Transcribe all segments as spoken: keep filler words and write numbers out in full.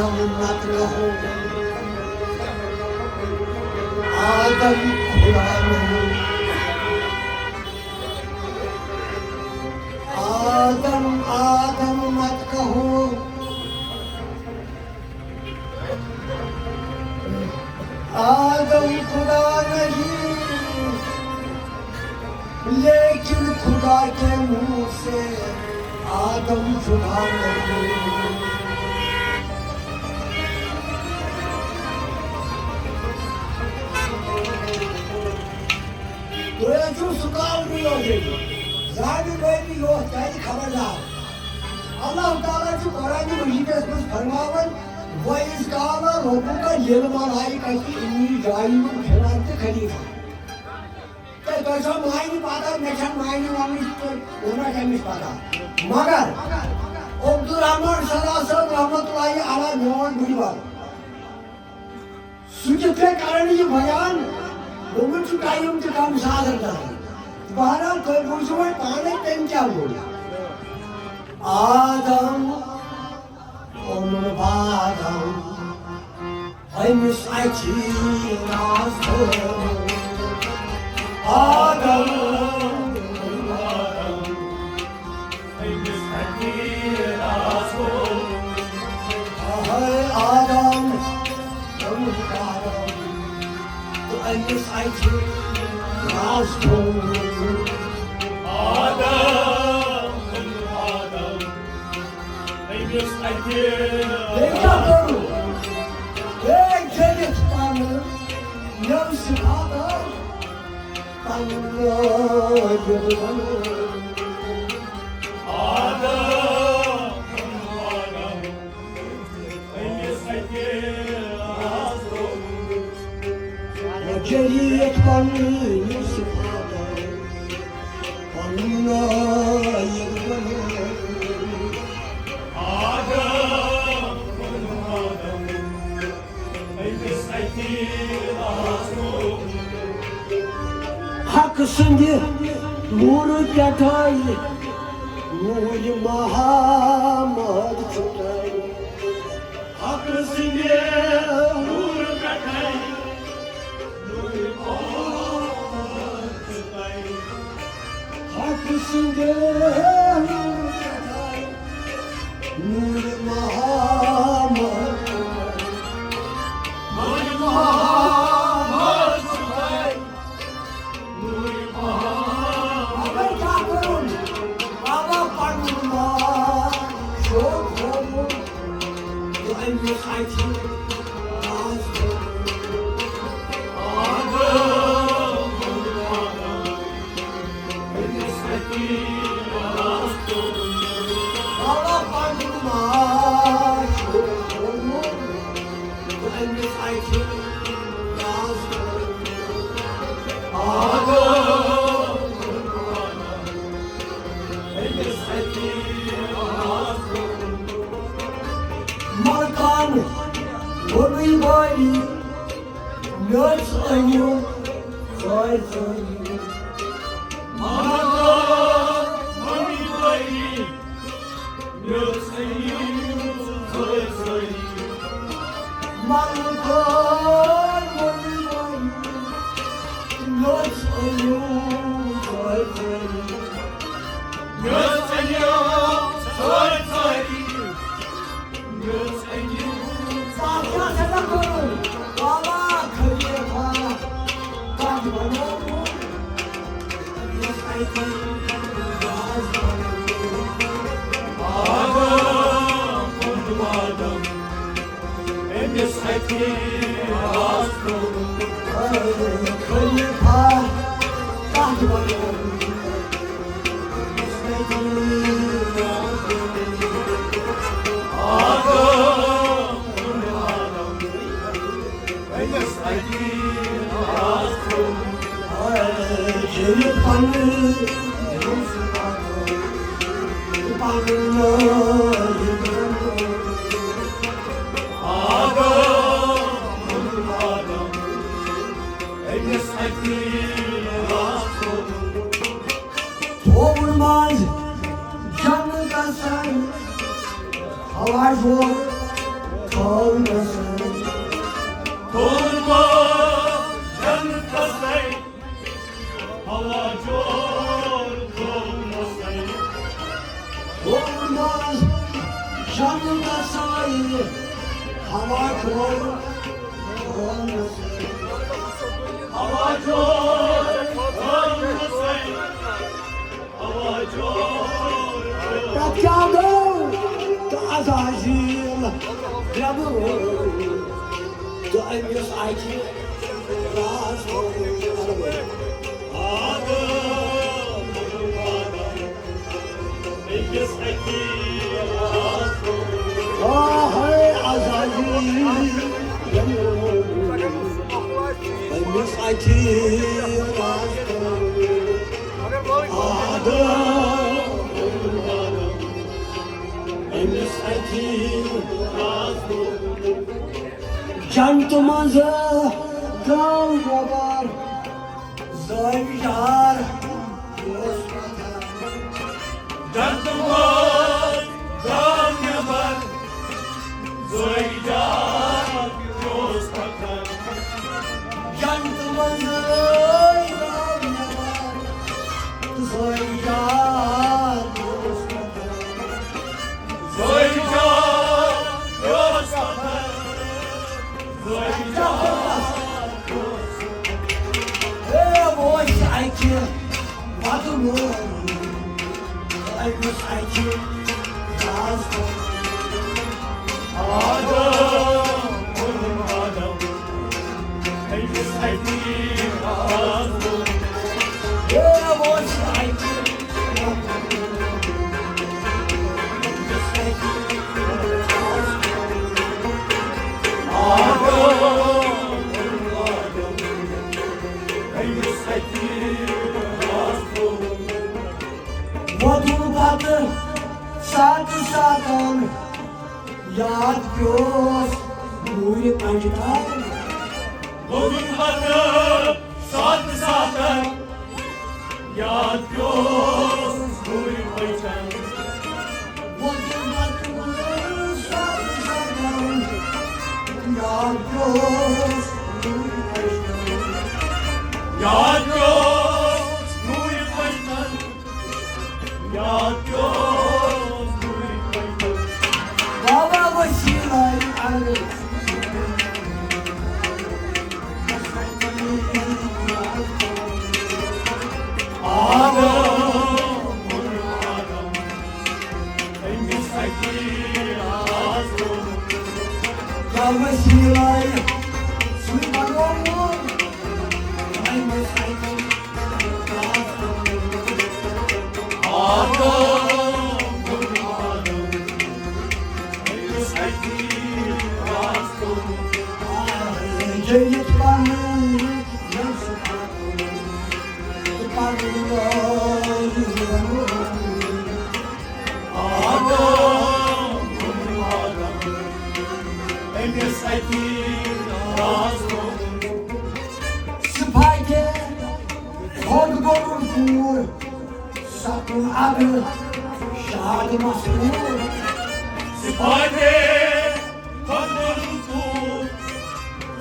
مت کہو، آدم خدا نہیں۔ آدم، آدم مت کہو، آدم خدا نہیں، لیکن خدا کے منہ سے آدم خدا نہیں۔ تُہۍ حظ چھِو سُہ کال یوت ییٚتہِ۔ زانہِ وٲلۍ یوت کَرِ خبردار۔ اللہ تعالیٰ چھُ قرآن مجیدس منٛز فرماوان، "وَإِذْ قَالَ رَبُّكَ لِلْمَلَائِكَةِ إِنِّي جَاعِلٌ فِي الْأَرْضِ خَلِيفَةً۔" تہٕ تۄہہِ چھو معنی پتہ، مےٚ چھَنہٕ معنی وَننٕچ تہٕ مےٚ ما چھےٚ اَمِچ پتہ۔ مگر عبدالرحمان صدر صٲب رحمتہ اللہ علیہ میون بٕڈِبب، سُہ کِتھ کٔنۍ کرن یہِ بیان؟ دوٚپمُت چھُ ٹایم تہِ کم، سادر کران۔ بہرحال، تُہۍ بوٗزِو وۄنۍ پانے تٔمۍ کیٛاہ ووٚن۔ آدم اوٚنُن بادم أمِس اَتھِ راز تھوٚومُت۔ آدم اوٚنُن بادم أمِس اَتھِ راز تھوٚومُت۔ آدم اوٚنُن بادم تہٕ أمِس اَتھِ راز تھوٚومُت۔ آدم اوٚنُن بادم أمِس اَتھِ۔ بیٚیہِ کیٛاہ کوٚرُن؟ بیٚیہِ کٔرِتھ پَنُن یِم صِفاتہٕ پَنُن نٲوِتھ بَنوو۔ آدم، آدم، أمِس اَتھِ راز تھوٚومُت۔ وۄنۍ کٔرِتھ پَنُن یِم صِفاتہٕ پَنُن نٲوِتھ بَنوو۔ آدم، آدم، أمِس اَتھِ راز تھوٚومُت۔ حق سٕنٛدِ نوٗرٕ پٮ۪ٹھَے نوٗرِ محمد چھُ تۄہہِ۔ حق سٕنٛدِ نوٗرٕ پٮ۪ٹھَے نوٗرِ محمد چھُ تۄہہِ۔ حق سٕنٛدِ نوٗرٕ پٮ۪ٹھَے نوٗرِ محمد، نوٗرِ محمد چھُ تۄہہِ۔ نوٗرِ محمد۔ مگر کیٛاہ کوٚرُن؟ بابا پَنُن ناو شوق ہووُن۔ تہٕ أمِس اَتھِ راز کوٚرُن۔ آدم، آدم، أمِس اَتھِ راز کوٚرُن۔ بابا پَنُن ناو شوق ہووُن۔ تہٕ أمِس اَتھِ راز کوٚرُن۔ آدم، آدم، أمِس اَتھِ راز کوٚرُن۔ ملکان ووٚنُے بٲری، میٚژ أنِو ژٲرۍ ژٲرۍ۔ ملکان ووٚنُے بٲری، میٚژ أنِو ژٲرۍ ژٲرۍ۔ ملکان ووٚنُے بٲری، میٚژ أنِو ژٲرۍ ژٲرۍ۔ میٚژ أنِو ژٲرۍ ژٲرۍ۔ میٚژ أنِو۔ پتہٕ کیٛاہ چھُ مےٚ کوٚرمُت؟ والا خلیفہ، تَتھ بنوومُت۔ آدم، آدم، أمِس اَتھِ راز کوٚرمُت۔ خلیفہ، تَتھ بنوومُت۔ آدم، آدم، أمِس اَتھِ راز کوٚرمُت۔ ییٚلہِ پنٕنۍ پنٕنۍ آدم، آدم، أمِس اَتھِ راز کوٚرمُت۔ تھوٚوُن منٛز جنتس ہوا جوڑ۔ کوٚرمُت جنتس تَتہِ، ہوا جوڑ کوٚرمُت تَتہِ۔ کوٚرمُت جنتس تَتہِ، ہوا جوڑ کوٚرمُت تَتہِ۔ ہوا جوڑ کوٚرمُت تَتہِ۔ پتہٕ کیٛاہ گوٚو؟ تہٕ عزازیٖل درٛمُن تہٕ أمِس اَتھِ راز کوٚرمُت۔ آ، ہے عزازیٖل درٛمُن أمِس اَتھِ راز کوٚرمُت۔ آدم، آدم، أمِس اَتھِ راز کوٚرمُت۔ جنتہٕ منٛزٕ درٛاو نٮ۪بر زٲوِج یار۔ جنتہٕ منٛز درٛاو نٮ۪بر زٲوِج یار۔ جنتہٕ منٛزٕ درٛاو نٮ۪بر زٲوِج یار۔ زٲوِج یار اوس پتھر۔ زٲوِج یار اوس۔ ہے، اوس اَکہِ وَتہٕ وول۔ أمِس اَتھِ راز کوٚر۔ آدم، آدم، أمِس اَتھِ راز کوٚر۔ ہے، اوس اَتہِ۔ أمِس اَتھِ راز کوٚر۔ آدم، آدم، أمِس اَتھِ راز کوٚر۔ وۄدُن پتہٕ ساتہٕ ساتن یاد پیوس نوٗرِ پنجتن۔ وۄدُن پتہٕ ساتہٕ ساتن یاد پیوس نوٗرِ پنجتن۔ وۄدُن پتہٕ ساتہٕ ساتن یاد پیوس نوٗرِ پنجتن۔ یاد پیوس نوٗرِ پنجتن۔ یاد پیوس نوٗرِ پنجتن۔ بابا وسیٖلہ عرض۔ آدم، آدم، أمِس اَتھِ راز کوٚر۔ کیٛاہ وسیٖلہ سُے بنووُن؟ أمِس اَتھِ أمِس اَتھِ راز کوٚر۔ سِپاہی تھوٚد گوٚوُن کوٗر، سَپُن اَدٕ شاد مسرور۔ سِپاہی تھوٚد گوٚوُن کوٗر،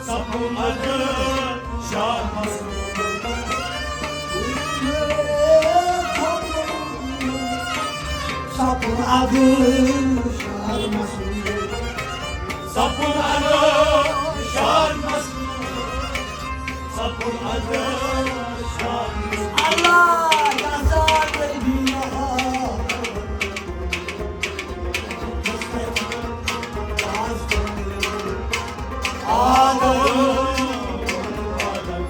سَپُن اَدٕ شاد مسرور۔ سَپُن اَدٕ شاد مسرور۔ سَپُن اَدٕ شاد مسرور۔ سَپُن اَدٕ شاد مسرور۔ اللہ، یہِ ہسا گٔے بیٖنہ۔ آدم، آدم،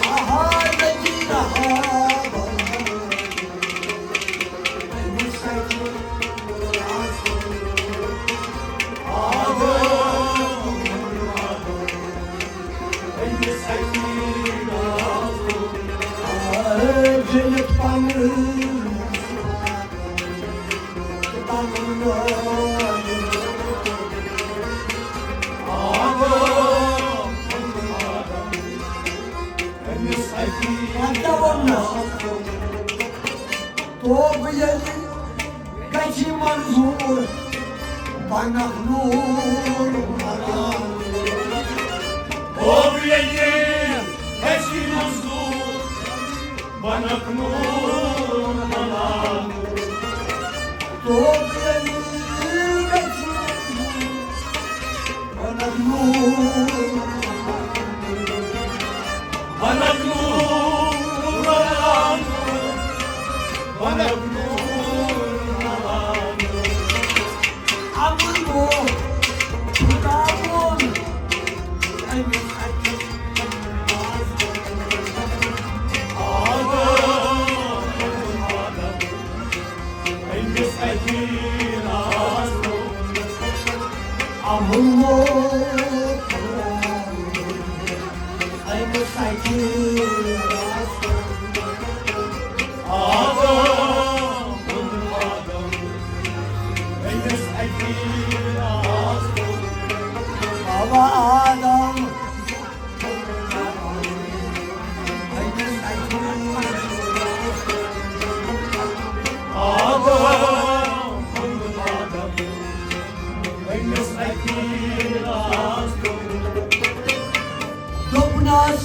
آہا، نبی رہا۔ وۄنۍ کیٛاہ ووٚن مےٚ؟ توبہٕ ییٚلہِ گژھِ منظور، بنکھ نور۔ او ییٚلہِ گژھِ منظور، بنکھ نور۔ او ییٚلہِ گژھِ منظور، بنکھ نور۔ بنکھ نور، بنکھ نور۔ اَمُن گوٚو خۄداوُن أمِس اَتھِ۔ آدم، أمِس اَتھِ راز کوٚر۔ اَمُن گوٚو خۄداوُن أمِس اَتھِ راز کوٚر۔ آدم، آدم، أمِس اَتھِ راز کوٚر۔ بابا آدم، أمِس اَتھِ راز کوٚر۔ آدم، آدم، أمِس اَتھِ راز کوٚر۔ دوٚپنَس،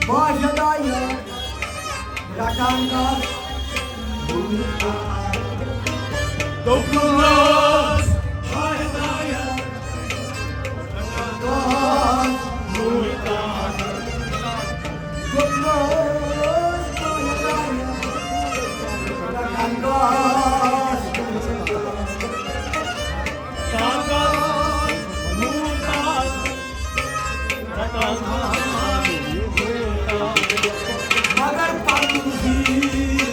بہٕ ہدایت رٹان گژھ۔ دوٚپنَس، بہٕ ہدایت رٹان گژھ۔ دوٚپنَس، بہٕ ہدایت رٹان گژھ۔ مگر پنُن زیٖر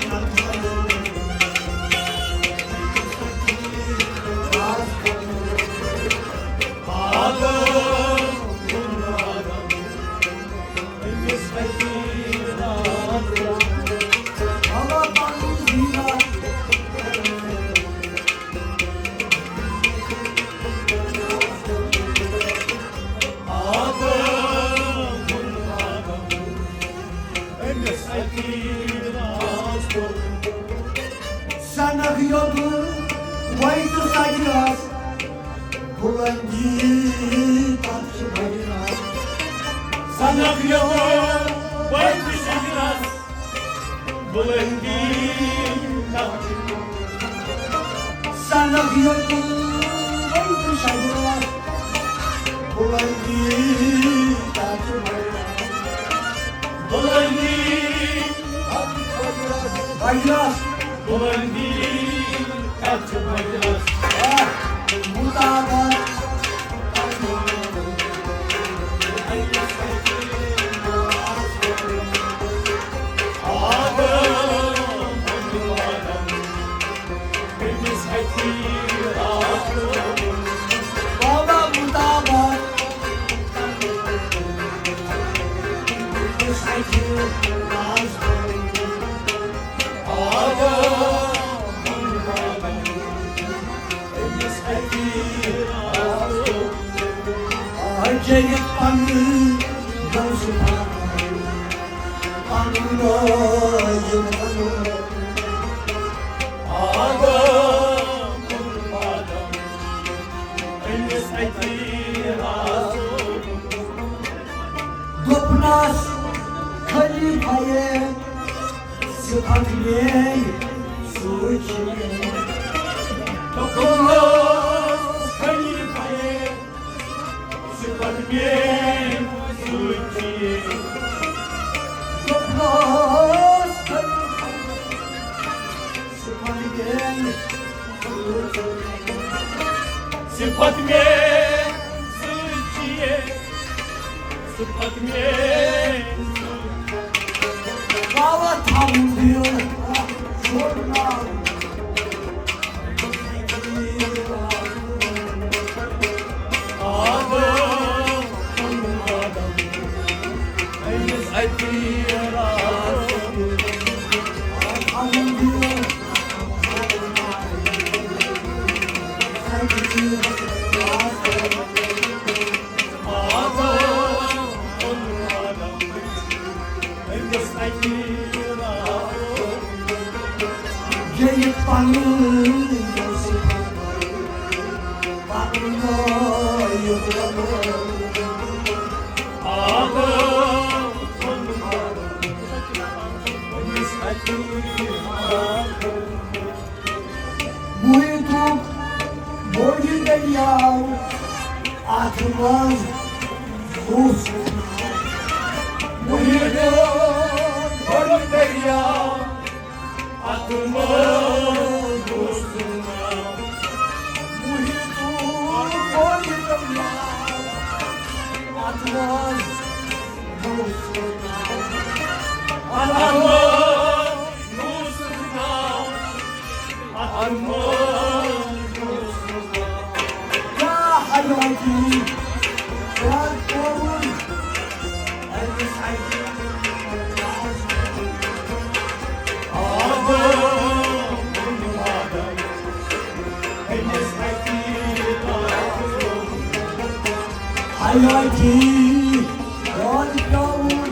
سنگ یوٚدُن وۄنۍ تہٕ سجرس بلندی تتھ چھِ بجرس۔ سنگ یوٚدُن وۄنۍ تہٕ سجرس بلندی تتھ چھِ۔ سنگ یوٚدُن وۄنۍ تہٕ سجرس بلندی تتھ چھِ بجرس۔ بلندی تتھ چھِ بجرس۔ بلندی تتھ چھِ بجرس۔ آہ، مطابق۔ بابا مطابق۔ چیٚیِتھ پنٕنۍ گوٚو سُہ پنُن، پنُن گوٚو یہِ پنُن۔ آدم، آدم، أمِس أتی آسو۔ دوٚپنَس خلیفہ یے، صفت میٲنۍ سۭتۍ چھِ۔ دوٚپنَس خلیفہ یے، صفت میٲنۍ سۭتۍ چھِ۔ دوٚپنَس خلیفہ یے، صفت میٲنۍ سۭتۍ چھِ۔ صفت میٲنۍ سۭتۍ چھِ یے۔ صفت میٲنۍ سۭتۍ۔ باوا تھاوُن دِل، چھوڑنا۔ آدم، آدم، أمِس أتی راتھ۔ تھاوُن دِل۔ یہِ پنٕنۍ دوست، پنٕنۍ بٲے، یہِ محیطُک بوٚڑ دٔریاو، اَتھ منٛز اوس محیطُک بوٚڑ دٔریاو، اَتھ منٛز اوس محیطُک بوٚڑ دٔریاو، اَتھ منٛز اوس اَتھ منٛز اوس کیٛاہ حیٲتی، کیٛاہ کوٚرُن أمِس اَتہِ؟ أمِس اَتہِ حیٲتی، کیٛاہ کوٚرُن؟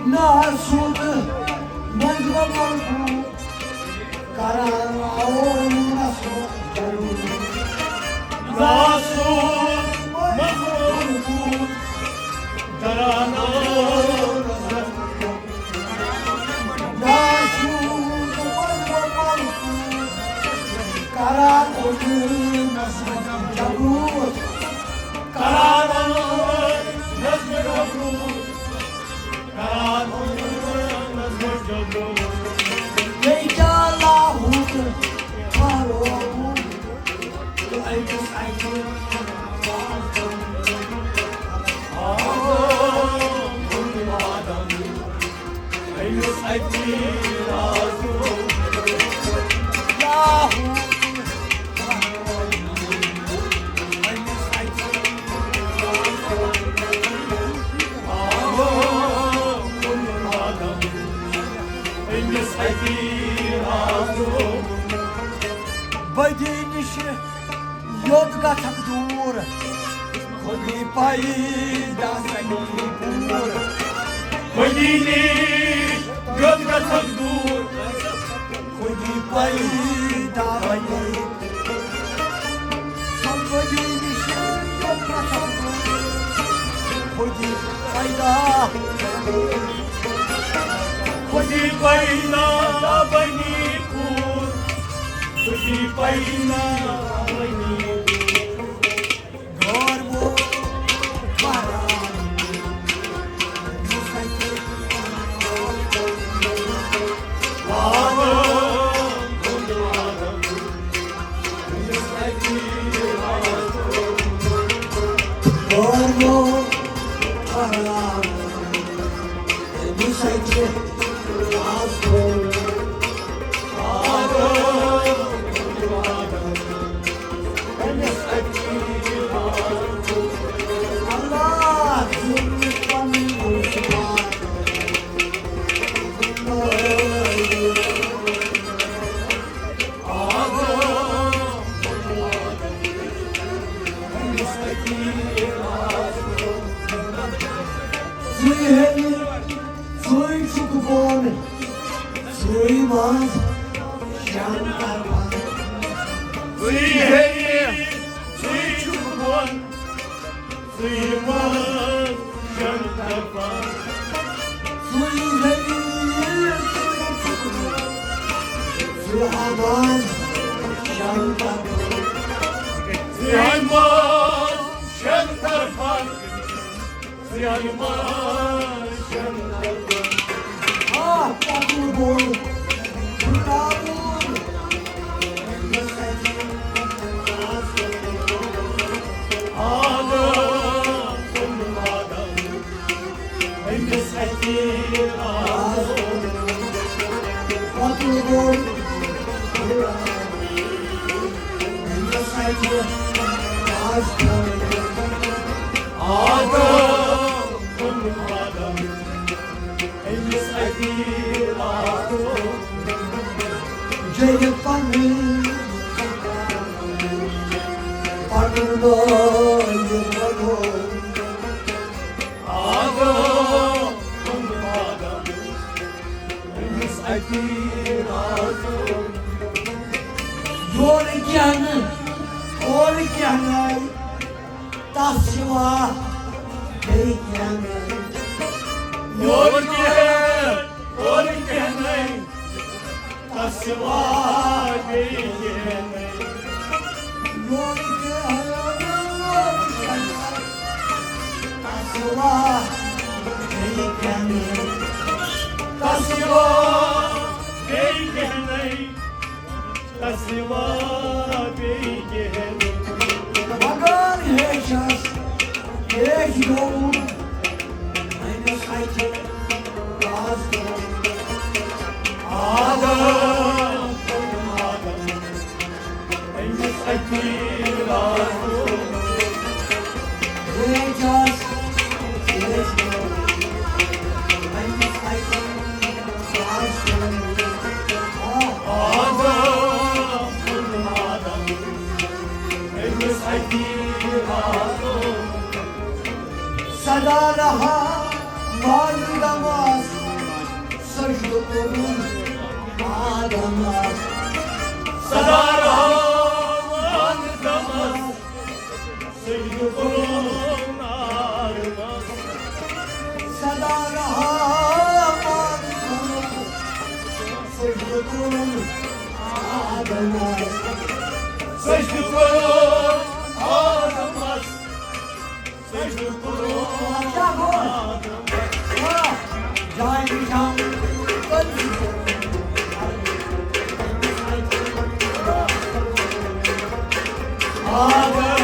ناسوت منٛز وۄنۍ کران آوُم نسل جلوس۔ ناسوت منٛز وۄنۍ کران آوُم نسل جلوس۔ ناسوت منٛز وۄنۍ کران آوُم نسل جلوس۔ کران آوُم نسل جلوس۔ بدی نِش یوٚت گژھکھ دوٗر، خودی پیدا سنی پوٗر۔ بدی نِش یوٚت گژھکھ دوٗر، خودی پیدا بنی۔ خودی نِش یوٚت گژھکھ دوٗر، خودی پیدا۔ خودی پیدا بنی پوٗر، خودی پیدا بنی پوٗر۔ غٲر مو-، ژٕے چھُکھ بۄن، ژٕے منٛز شٮ۪ن طرفن۔ ژٕے ہیٚرِ، ژٕے چھُکھ بۄن، ژٕے منٛز شٮ۪ن طرفن۔ ژٕے ہیٚرِ، ژٕے چھُکھ بۄن، ژٕے منٛز شٮ۪ن طرفن۔ ژٕے منٛز شٮ۪ن طرفن۔ یہِ پنٕنۍ، پنُن ناو یہِ وَنو۔ آدم، آدم، أمِس اَتی رازو۔ یورٕ کینٛہہ نہٕ، اورٕ کینٛہہ نہٕ۔ تس سوا بیٚیہِ کینٛہہ نہٕ۔ یورٕ کینٛہہ، اورٕ کینٛہہ نہٕ۔ تس سوا بیٚیہِ کینٛہہ نہٕ۔ یورٕ کینٛہہ، اورٕ کینٛہہ نہٕ۔ تس سوا بیٚیہِ کینٛہہ نہٕ۔ تس سوا بیٚیہِ کینٛہہ نہٕ۔ تسوا بیٚیہِ کِہیٖنۍ۔ مگر ہیٚچھس، ہیٚچھ گوٚو أمِس اَتہِ راز کرُن۔ آدم، آدم، أمِس اَتہِ راز کرُن۔ ہیٚچھس، ہیٚچھ گوٚو أمِس اَتہِ راز کرُن۔ آدم، آدم، أمِس اَتہِ راز کرُن۔ سدا رہا آدمس، سجدٕ کوٚرُن آدمس۔ سدا رہا آدمس، سجدٕ کوٚرُن آدمس۔ سدا رہا آدمس، سجدٕ کوٚرُن آدمس۔ سجدٕ کوٚرُن آدمس۔ سجدٕ کوٚرُن کیٛاہ گوٚو؟ آدمس۔ آ، جاے نِشان۔ آدم۔